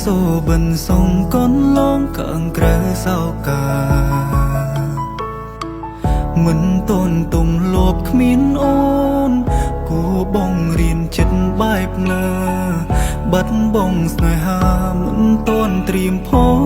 សូបិនសុងកនលងខាងក្រៅសោកាមិនតនទុំលបគ្មានអូនគួបងរៀនចិត្តបែបណាបាត់បងស្នេហាមិនតនត្រៀមផង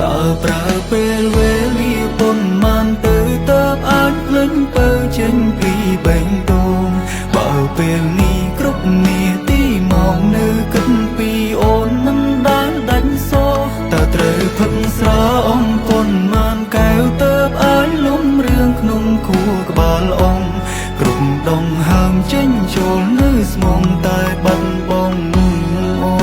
តើប្រើពេលវេលាប៉ុន្មានទៅតើអាចភ្លេចពើចេញពីបេងដូងបើពេលនេះគ្រប់នាទីមកនៅគិតពីអូនមិនដែលដាច់សោតើត្រូវផឹកស្រាអំប៉ុន្មានកែវតើអាចលំរឿងក្នុងខួរក្បាលអងគ្រប់ដងហើមចេញចូលនៅស្មងតែបាត់បងអូ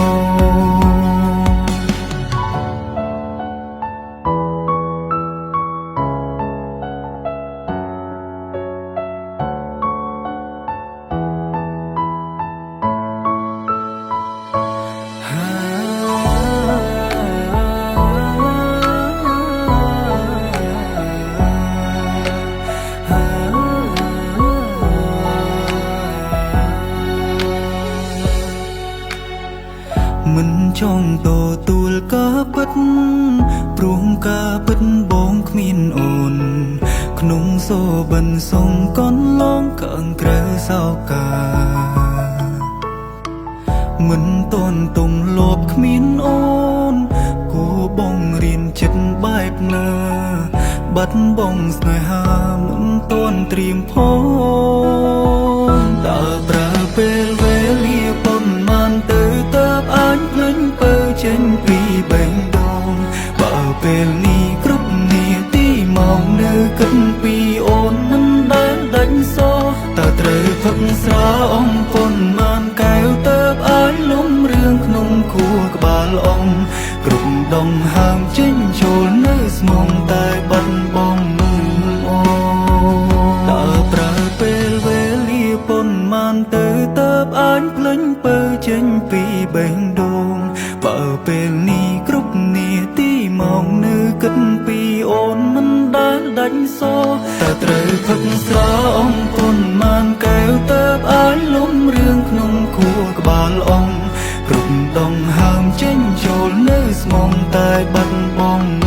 មិនចង់ទទួលការពិតព្រោះការពិតបងគ្មានអូនក្នុងសូបិនសុងកនលងខាងក្រៅសោកាមិនតនទុំលបគ្មានអូនគួបងរៀនចិត្តបែបណាបាត់បងស្នេហាមិនតនត្រៀមផងតើប្រើពេលវេលាប៉ុន្មានទៅតើអាចភ្លេចពើចេញពីបេងដូងបើពេលនេះគ្រប់នាទីមកនៅគិតពីអូនមិនដែលដាច់សោតើត្រូវផឹកស្រាអំប៉ុន្មានកែវតើអាចលំរឿងក្នុងខួរក្បាលអងគ្រប់ដងហើមចេញចូលនៅស្មងតែបាត់បងអូតើប្រើពេលវេលាប៉ុន្មានទៅតើអាចភ្លេចពើចេញពីបេងដូងបើពេលនេះគ្រប់នាទីមកនៅគិតពីអូនមិនដែលដាច់សោតើត្រូវផឹកស្រាអំប៉ុន្មានកែវតើអាចលំរឿងក្នុងខួរក្បាលអងគ្រប់ដងហើមចេញចូលនៅស្មងតែបាត់បង